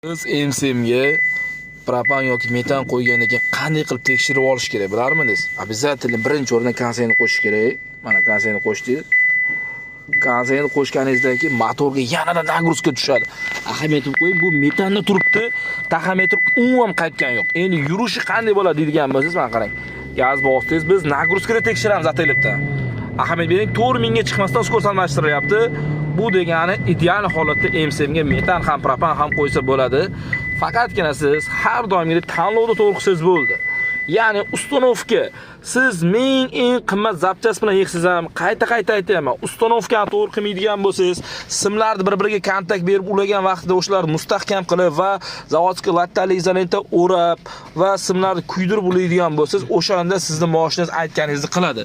Biz MCMga propan yoki metan qo'ygandan keyin qanday qilib tekshirib olish kerak, bilarmidingiz? Обязательно birinchi o'rinda konseyni qo'shish kerak. Mana, konseyni qo'shdingiz. Konseyni qo'shganingizdan keyin motorga yanada нагрузка tushadi. Ahamiyat qo'ying, bu metanda turibdi. Taxometr umuman qaytgan yo'q. Endi yurishi qanday bo'ladi deydigan bo'lsangiz, mana qarang. Gaz bosdingiz, biz нагрузка da tekshiramiz ataylabdan. Ahamiyat bering, 4000 ga chiqmasdan скорость almashtirilyapti. Bu degani ideal holatda MCMga metan ham, propan ham qo'ysa bo'ladi. Faqatgina siz har doimgidek tanlovni to'g'ri qilsangiz bo'ldi. Ya'ni установка, siz ming eng qimmat запчасть bilan yig'sangiz ham, qayta-qayta aytyapman, установка ni to'g'ri qilmaydigan bo'lsangiz, simlarni bir-biriga kontakt berib ulagan vaqtida o'shalarni mustahkam qilib va заводской lattali izolenta o'rab va simlarni kuydirib ulaydigan bo'lsangiz, o'shanda sizni mashinangiz aytganingizni qiladi.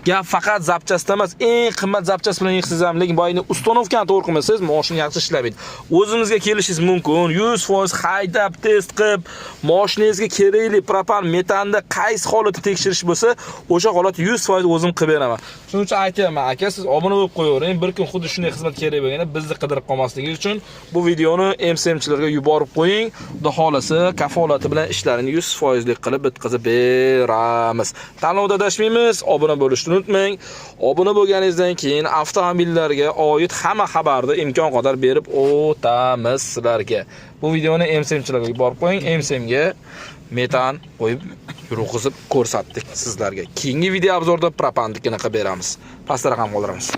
Gap faqat запчасть da emas, eng qimmat запчасть bilan yig'sangiz ham, lekin boyagi установка ni to'g'ri qilmasangiz, mashina yaxshi ishlamaydi. O'zimizga kelishingiz mumkin. 100% haydab test qilib, mashinangizga kerakli propan, metanda qaysi holatda tekshirish bo'lsa, o'sha holat 100% o'zim qilib beraman. Shuning uchun aytyapman, aka, siz obuna bo'lib qo'yavering. Bir kun xuddi shunday xizmat kerak bo'lganda bizni qidirib qolmasligingiz uchun bu videoni MCMchilarga yuborib qo'ying. Xudo xolasa, kafolati bilan ishlarini 100% lik qilib bitkazib beramiz. Tanlovda adashmaymiz, obuna bo'lishni unutmang. Obuna bo'lganingizdan keyin avtomobillarga oid hamma xabarni imkon qadar berib o'tamiz sizlarga. Bu videoni MCMchilarga yuborib qo'ying. MCMga metan qo'yib yurg'izib ko'rsatdik sizlarga. Keyingi video обзор da propannikini qilib beramiz. Pastda raqam qoldiramiz.